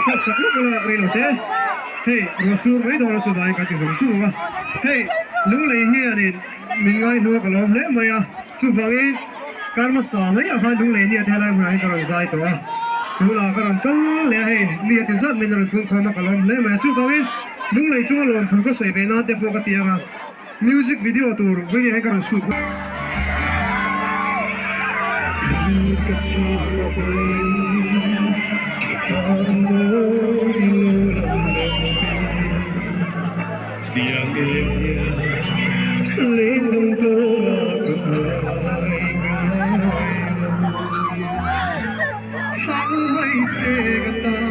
ngaihthlak sak lawk ila rei lo te. Hei ruah sur mai dawn a chuvangin kan ti zung zung ang a. Hei Lunglei hianin min ngaihnu a ka lawm hle mai a, chuvangin kar hmasa mai ah khan Lunglei nia te helai hmunah hian ka rawn zai tawh a, tunah ka rawn kal leh a hei mi a ti zat min rawn pungkhawm a ka lawm hle mai a, chuvangin Lunglei chunga lawmthu ka sawi ve nan te pawh ka ti ang a. Music video tur vawiin hian ka rawn shoot nghal. Chhir ka chhir lovin ka tlang dawn lo lang leh pin. Tiang em hian leng dang tawn ah ka ngai ngai lo. Thal mai se ka tan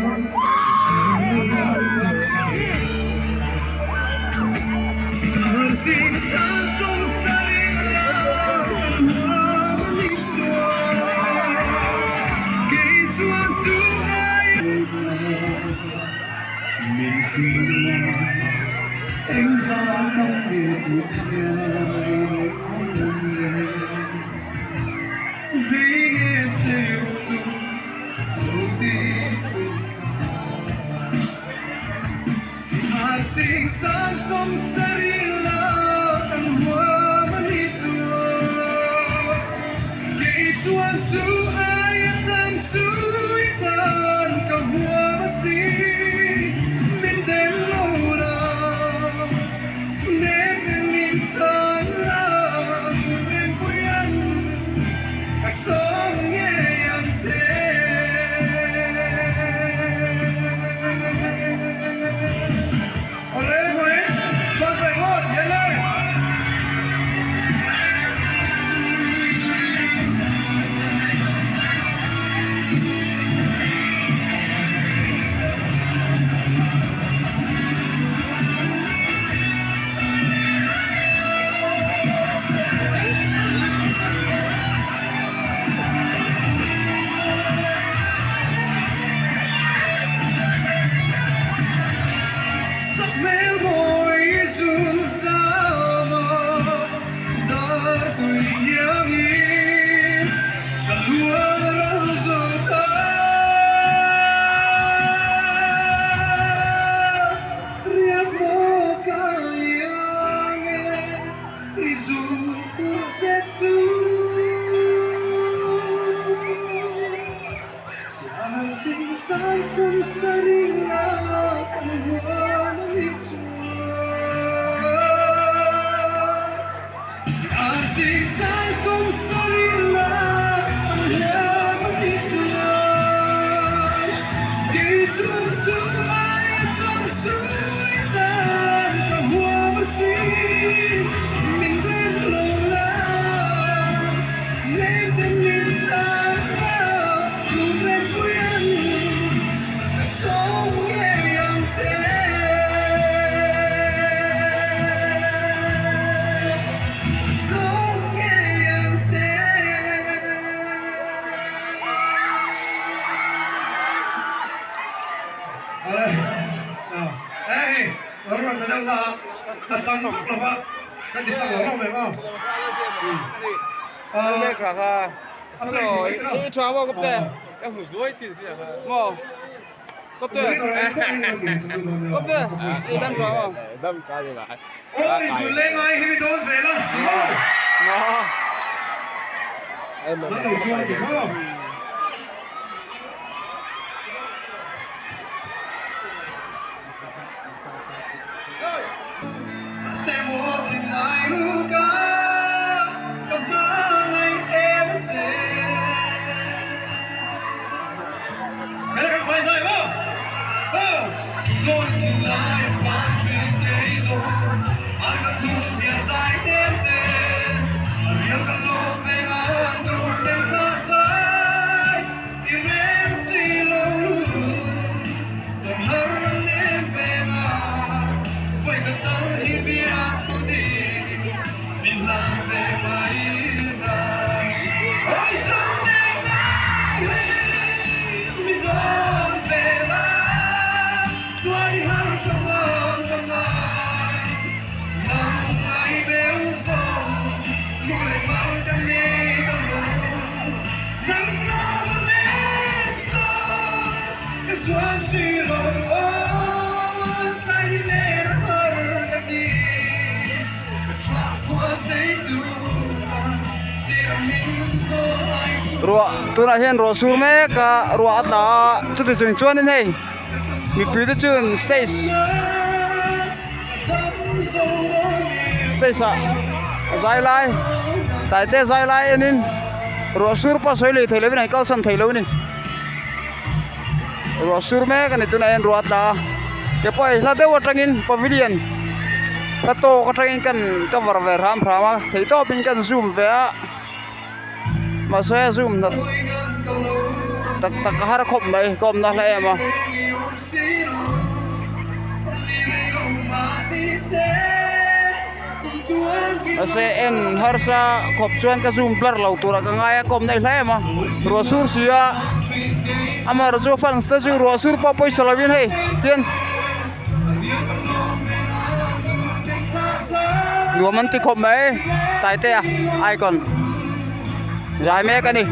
Ruah tunah hian ruah sur mek a ruah a tla a chuti chung chuanin hei mipui te chuan stage stage ah zai lai taite zai lai enin ruah sur pawh sawi lui thei lovin an kalsan thei lo a ni. Ruah sur mek a ni tunah hian ruah a tla a ke pawh hla deuh atangin pavilion hla tawk atangin kan cover ve hram hram a thei tawpin kan zoom ve a mahse zoom hna tak tak a har khawp mai ka awmna hla em a. Mahse en harsa khawp chuan ka zoom blur lo turah ka ngai a ka awmna hi hla em a ruah sur si a amaherawh chu fans te chu ruah sur pawh pawisa lovin hei tian nuam an ti khawp mai taitea icon zai mek a ni.